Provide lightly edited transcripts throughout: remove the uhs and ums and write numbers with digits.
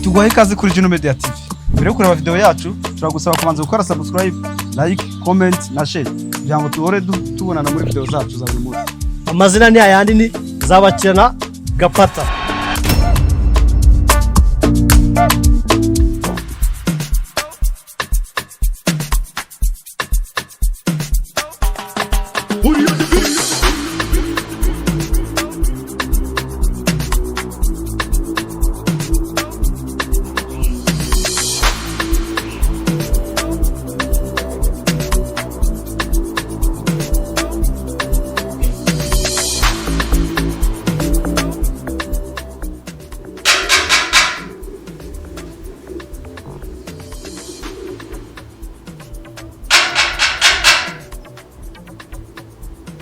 Tuguhaye ikaze kuri Juno Media TV. Mbere yo kureba video yacu, turagusaba kubanza gukora subscribe, like, comment na share kugira ngo duhore tubonana muri video zacu za buri munsi. Amazina ni ayandi, ni Zabakirana Gapata.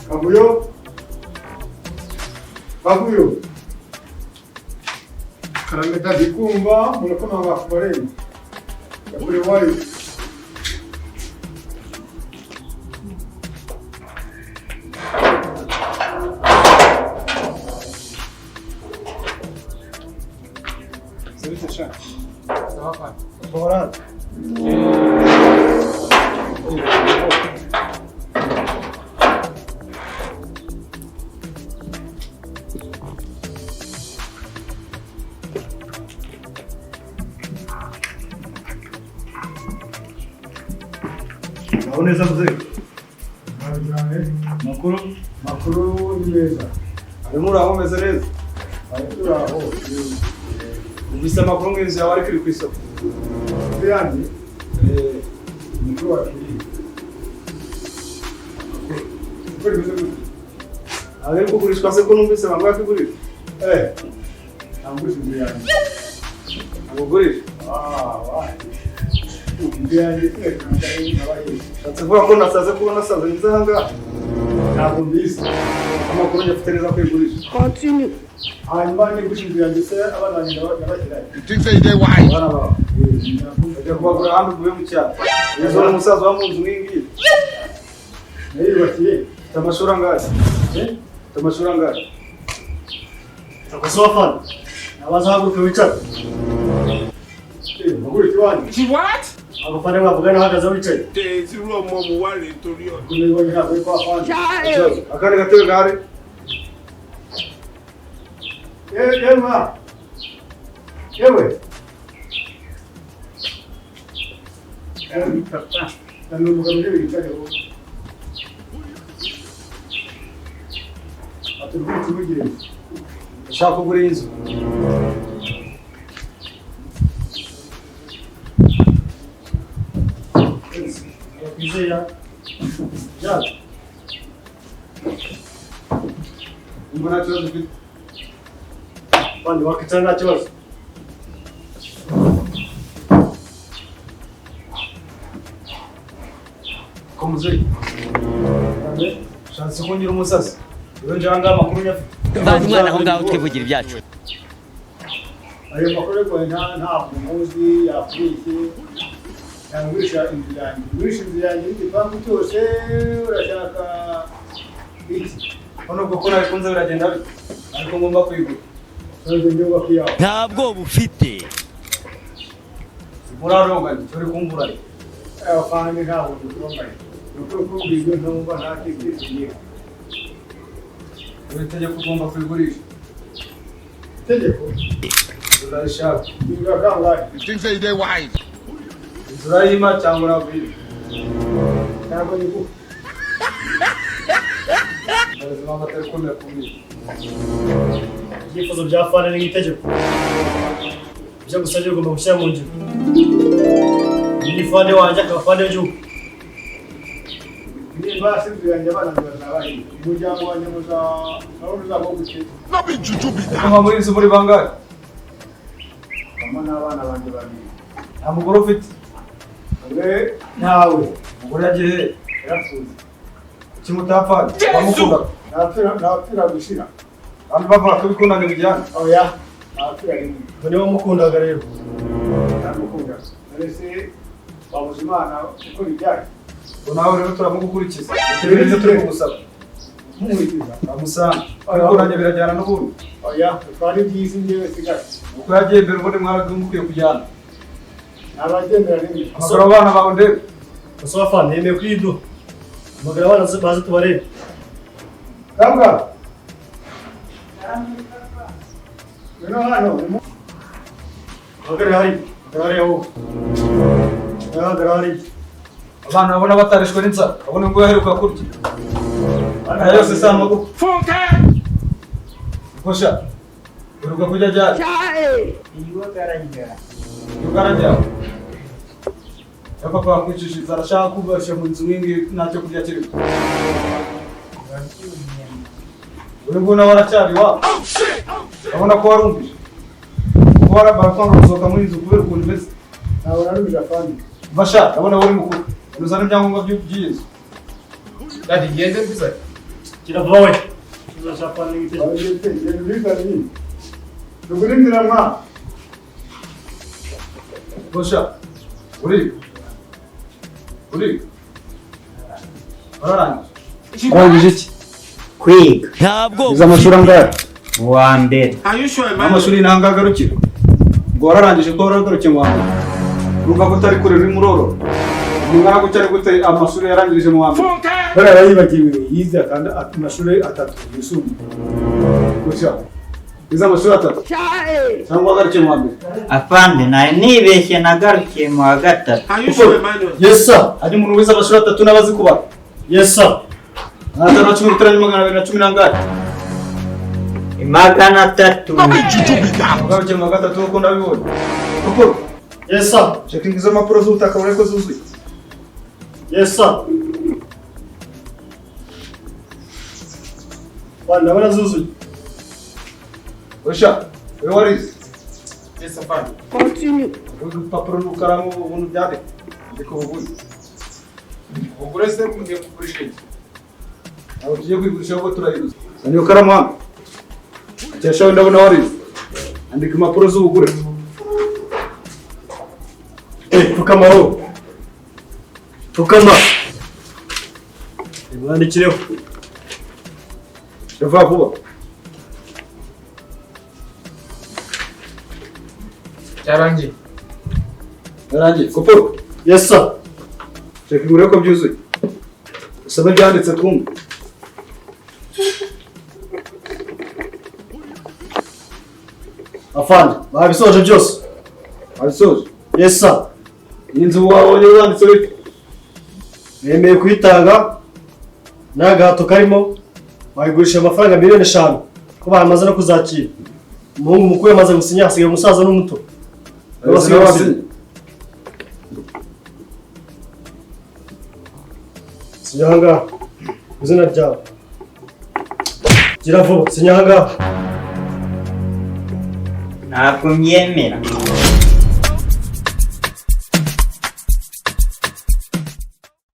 Kavuyo, Kavuyo, karame ndabikumva murakomanga ku marembo yakure wayo. Serivisi sha. Sawa. Aho neza mzee. Cyane. Makuru. Makuru ni meza. Harimo uraho umeze neza. Ari turaho. Numvise amakuru ngo inzu yawe ariko iri ku isoko. Inzu yanjye umukuru wacu iri uko rimeze gute? Ntabwo iri kugurishwa se ko numvise bamwe bakigurisha? Ntabwo inzu yanjye. Ntabwo ugurisha. Ah, wayi. Inzu yanjye nabaheye. Nshatse kuvuga ko nasaze kuba nasaze ngize aha ngaha. Ntabwo mbizi. Amakuru njye afite neza ko igurisha. Continue. Hanyuma nigurisha inzu yanjye se abana banjye ndabashyirayo? Abana bawe. Bajya kubagura ahandi uvuye mu cyaro. Ugeze ubona umusaza uba mu nzu nk'iyi ngiyi. Nayubakiye. Ufite amashuri angahe? Ufite amashuri angahe? Urakoze wafana. Nabaza haguruka wicare. Mpaguruka iwanjye. Abafana mwavugana uhagaze wicaye. Irú ọmọ wo wá rèé torí ọ̀nà. Nibonye ntabwo ari kwa fandi. Ikibazo. Akandi gatebe gahari. Yewe ma. Yewe. Ni umugabo uje wicayeho. Ati rwose umugenzi. Ndashaka kugura iyi nzu. Yakwizera. Jacques. Umva nta kibazo ufite. Abandi wakicara nta kibazo. Ko muzehe. Ushatse ko ngira umusazi. Rero nje aha ngaha amakuru nyafite. Vana umwana aho ngaho twivugira ibyacu. Ayo makuru ariko ntabwo muzi yakubeshye. Yangurisha inzu yanjye. Ngurisha inzu yanjye n'igipangu cyose urashaka iki? Hano ubwo ko nabikunze biragenda bite? Ariko ngomba kuyigura. Ntabwo nyubako iyawe. Ntabwo bufite. Muraronganye, turi kumburanye. Abafana ntabwo dukomeye. Ni ukuri kumbwira ibyo ntumva nta kibyifuye. Uri itegeko ugomba kuyigurisha. Itegeko Urarishaka. igura kangahe? Inzu urayima cyangwa uragwira. Ntabwo nyiguha. Ndabizi impamvu atari kwemera kumbwira. Ibyifuzo bya fana ni nk'itegeko. Ibyo gusabye ugomba gushyira mu ngiro. Ni fane wanjye akaba fane w'igihugu. Nimba si inzu yanjye abana bazabahe. Umuryango wanjye muzabona uzaba gute? Ariko nka muri inzu muri bangahe? Mama n'abana banjye babiri. Nta mugore ufite. Umwe ntawe. Umugore yagiye he? Yarapfuye. Kuki mutapfanye? Wamukundaga. Ntapfira gushira. Kandi bavuga ko ibikundanye bijyana. Oya, ntapfira rimwe. Ngo niba wamukundaga rero. Ntamukunda. None se wabuze Imana uko bijyanye? Ubwo nawe rero turamugukurikiza. Turi turi kugusaba. Nkumuhigiza. Amusanga. Ariko nanjye birajyana n'ubundi. Oya, twari byiza njyewe sigaye. Uko yagiye mbere ubundi mwarakwiye kujyana. Abagendera rimwe. Amakuru abana bawe ndebe. Musaba afande yemeye kuyiduha. Hamagara abana baze tubarebe. Kambwa. Ngwino hano. Hagarara hariya. Hagarara hariya wowe. Hagarara hariya. Abana babona batarishwe n'inzara. Babona ngo yaheruka kurya. Aya yose si amagufa. Funke. Gosha. Uheruka kurya ryari? Iwagaragara. Ugarajya. Ya papa wakwicisha inzara ashaka kubasha mu nzu nk'ingi ntacyo kurya kirimo. Uyu nguyu nawe aracyari iwabo. Urabona ko warumvise. Kuko barakwanga gusohoka muri iyi nzu kubera ukuntu imeze. Ntabwo narumije afande. Basha, ndabona wowe uri mukuru. Uzana ibyangombwa by'iyi nzu. Daddy ngende mbizanye. Gira vuba we. Tuzashaka afande w'itegeko. Abagende genda ubizane nyine. Tugure inzira mwa. Gosha, uriga. Uriga. Wararangije. Warangije iki? Kwiga. Ntabwo Wize amashuri angahe? Uwa mbere. Are you sure, Emmanuel? Amashuri ntabwo agarukira. Ngo wararangije ko waragarukiye mu wa mbere. Urumva ko utari kure urimo urorora. Ungana gutya ari gute amashuri yarangirije mu wa mbere? Funke. Bariya yibagiwe yize amashuri atatu yisumbuye. Gosha, wize amashuri atatu? Cyangwa wagarukiye mu wa mbere? Afande nari nibeshye nagarukiye mu wa gatatu. Are you sure, Emmanuel? Yes sir. Hari umuntu wize amashuri atatu n'abazi kubara. Yes sir. 510 guteranya 210 n'angahe? 300. Wagarukiye mu wa gatatu kuko ndabibonye. Kuko Yes sir. checking izo mpapuro z'ubutaka urebe ko zuzuye. Yes sir. Bana ndabona zuzuye. Gosha, wowe warize? Yes afande. Urupapuro n'urukaramu ubundi byandika. Ndiko ubuguzi. Ubugure se mugiye kugurisha iki? Ntabwo tugiye kuyigurisha ahubwo turayiguza. Zana iyo karamu hano. Cyashawe ndabona warize. Andika impapuro z'ubugure. Pfukama wowe. Pfukama. Mwandikireho. Vuba vuba. Cyarangiye. Yarangiye. Koporo. Yes sir. Checking urebe ko byuzuye. Usome ibyanditse twumve. Afande, babisoje byose. Babisoje. Yes sir. Iyi nzu wabonye yanditse bite? Bemeye kuyitanga nta gahato karimo, bayigurisha amafaranga 5,000,000 ko bamaze no kuzakira. Umuhungu mukuru yamaze gusinya, hasigaye umusaza n'umuto. Basigaye basinye. Sinya aha ngaha. Izina ryawe. Gira vuba, sinya aha ngaha. Ntabwo mbyemera.